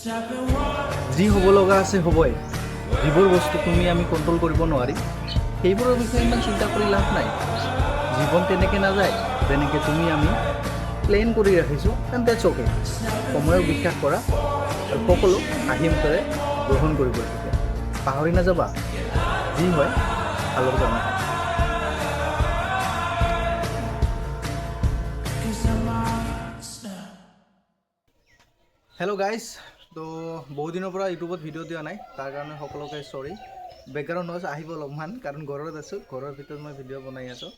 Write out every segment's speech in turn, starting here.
যি হ'ব লগা আছে হ'বই। যিবোৰ বস্তু তুমি আমি কণ্ট্ৰল কৰিব নোৱাৰিম, সেইবোৰৰ বিষয়ে ইমান চিন্তা কৰি লাভ নাই। জীৱন তেনেকৈ নাযায় যেনেকৈ তুমি আমি প্লেন কৰি ৰাখিছোঁ, and that's okay. সময়ক বিশ্বাস কৰা আৰু সকলো হাঁহি মুখেৰে গ্ৰহণ কৰিব শিকা। পাহৰি নাযাবা, যি হয় ভালৰ কাৰণে হয়। 'Cause I'm lost now. Hello guys, তো বহুত দিনৰ পৰা ইউটিউবত ভিডিঅ' দিয়া নাই, তাৰ কাৰণে সকলোকে চৰি। বেকগ্ৰাউণ্ড নইজ আহিব অলপমান, কাৰণ ঘৰত আছোঁ, ঘৰৰ ভিতৰত মই ভিডিঅ' বনাই আছোঁ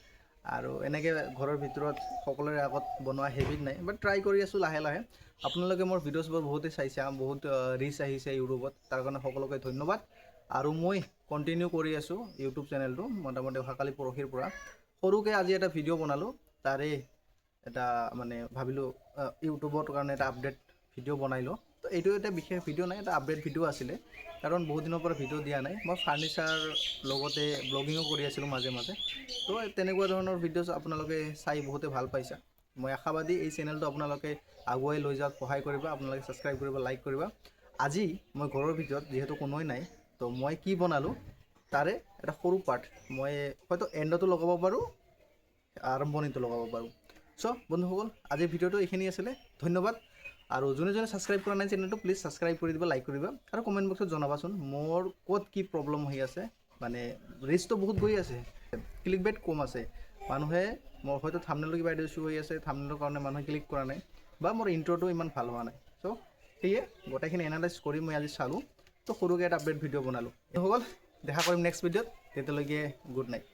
আৰু এনেকৈ ঘৰৰ ভিতৰত সকলোৰে আগত বনোৱা হেবিট নাই, বাট ট্ৰাই কৰি আছোঁ লাহে লাহে। আপোনালোকে মোৰ ভিডিঅ'ছবোৰ বহুতেই চাইছে, বহুত ৰিচ আহিছে ইউটিউবত, তাৰ কাৰণে সকলোকে ধন্যবাদ। আৰু মই কণ্টিনিউ কৰি আছোঁ ইউটিউব চেনেলটো মোটামুটি অহাকালি পৰহিৰ পৰা। সৰুকৈ আজি এটা ভিডিঅ' বনালোঁ, তাৰে এটা মানে ভাবিলোঁ ইউটিউবৰ কাৰণে এটা আপডেট ভিডিঅ' বনাই লওঁ। তো এইটো এটা বিশেষ ভিডিঅ' নাই, এটা আপডেট ভিডিঅ' আছিলে, কাৰণ বহুত দিনৰ পৰা ভিডিঅ' দিয়া নাই। মই ফাৰ্নিচাৰ লগতে ব্লগিঙো কৰি আছিলোঁ মাজে মাজে। তো তেনেকুৱা ধৰণৰ ভিডিঅ'ছ আপোনালোকে চাই বহুতে ভাল পাইছা। মই আশাবাদী, এই চেনেলটো আপোনালোকে আগুৱাই লৈ যোৱাত সহায় কৰিব। আপোনালোকে ছাবস্ক্ৰাইব কৰিব, লাইক কৰিব। আজি মই ঘৰৰ ভিতৰত যিহেতু কোনোৱেই নাই, তো মই কি বনালোঁ তাৰে এটা সৰু পাৰ্ট মই হয়তো এণ্ডতো লগাব পাৰোঁ, আৰম্ভণিতো লগাব পাৰোঁ। চ' বন্ধুসকল, আজিৰ ভিডিঅ'টো এইখিনি আছিলে। ধন্যবাদ। আৰু যোনে যোনে ছাবস্ক্ৰাইব কৰা নাই চেনেলটো, প্লিজ ছাবস্ক্ৰাইব কৰি দিবা, লাইক কৰিবা আৰু কমেণ্ট বক্সত জনাবাচোন মোৰ ক'ত কি প্ৰব্লেম হৈ আছে। মানে ৰিচটো বহুত গৈ আছে, ক্লিক বেট কম আছে। মানুহে মোৰ হয়তো থামনেলৰ কিবা ইছ্যু হৈ আছে, থামনেলৰ কাৰণে মানুহে ক্লিক কৰা নাই বা মোৰ ইণ্ট্ৰটো ইমান ভাল হোৱা নাই। চ' সেয়ে গোটেইখিনি এনালাইজ কৰি মই আজি চালোঁ, তো সৰুকৈ এটা আপডেট ভিডিঅ' বনালোঁ। এইসকল দেখা কৰিম নেক্সট ভিডিঅ'ত, তেতিয়ালৈকে গুড নাইট।